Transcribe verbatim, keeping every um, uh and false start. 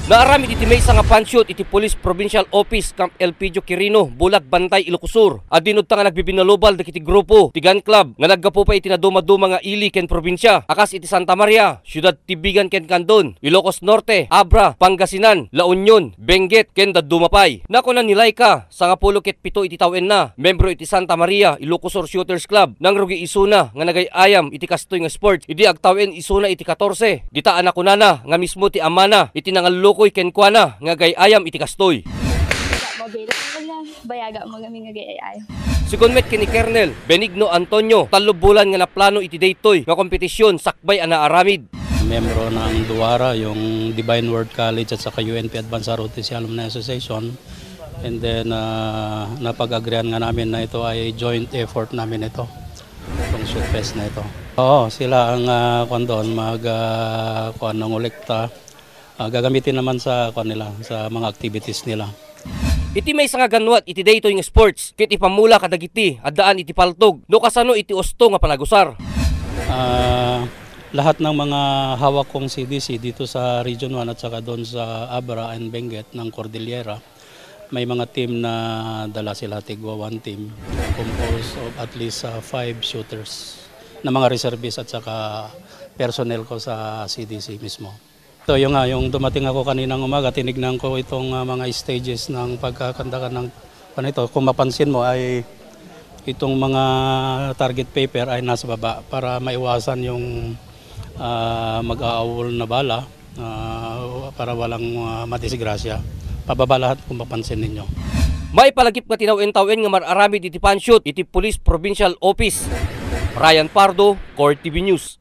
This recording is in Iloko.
Naaramid iti maysa nga panshoot iti Police Provincial Office, Camp Elpidio Quirino, Bulag, Bantay, Ilocos Sur, a dinudta nga nagbibinalubal dagiti grupo ti Gun Club nga naggapu pay iti naduma-duma nga ili ken probinsia a kas iti Santa Maria, Ciudad Tibigan ken Candon, Ilocos Norte, Abra, Pangasinan, La Union, Benguet, ken dadduma pay. Nakuna ni Laika, sangapulo ket pito iti tawenna, membro iti Santa Maria Ilocos Sur Shooters Club, nangrugi isuna nga nagay-ayam iti kastoy nga sports idi agtawen isuna iti katorse. Dita a nakunana nga mismo ti amana iti nangallukoy kenkuana nga agay-ayam iti kastoy. Mabila mo nga, bayaga mo kami nga gayay. Sigun met ken ni Colonel Benigno Antonio, tallo bulan nga naplano iti daytoy nga kompetisyon sakbay a naaramid. Miyembro ng duwara, yung Divine Word College at saka U N P Advanced Road Alumni Association. And then, ah, napag-agrihan nga namin na ito ay joint effort namin ito, itong shoot fest na ito. Oo, sila ang, ah, kwan doon, mag, ah, kwan, nangolekta. Ah, gagamitin naman sa, kwan nila, sa mga activities nila. Iti maysa nga ganwat iti daytoy nga sports, ket ipammula kadagiti addaan iti paltog no kasano iti usto nga panagusar. Ah, lahat ng mga hawak kong C D C dito sa Region one at saka doon sa Abra and Benguet ng Cordillera, may mga team na dala sila, tigwa one team, composed of at least, ah, five shooters na mga reservists at saka personnel ko sa C D C mismo. So, yun nga, yung dumating ako kaninang umaga, tinignan ko itong, ah, mga stages ng pagkakandakan ng, ano ito, kung mapansin mo ay itong mga target paper ay nasa baba para maiwasan yung, ah, mag-aawol na bala, ah, para walang, ah, madisgrasya. Pababa lahat kung mapansin ninyo. Maipalagip nga tinawen-tawen nga mararamid iti panshoot iti Police Provincial Office. Ryan Pardo, Core T V News.